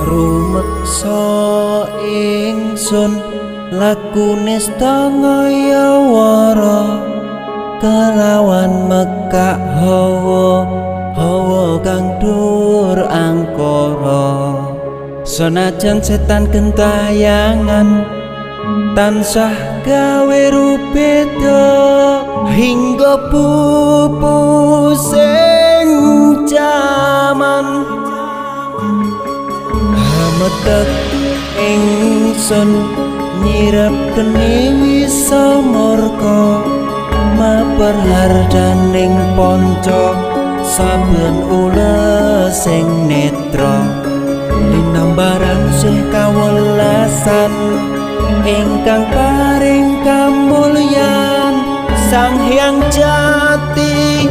Rumeksa ingsun laku nista ngayawara kelawan mekak hawa hawa kang dur angkara. Senajan setan gentayangan tansah gawe rubeda hingga pupusing jaman. Hametek ingsun nyirep geni wisa murka maper hardaning ponco saben ulesing netra. Linambaran sih kawelasan ingkang paring kamulyan Sang Hyang Jati.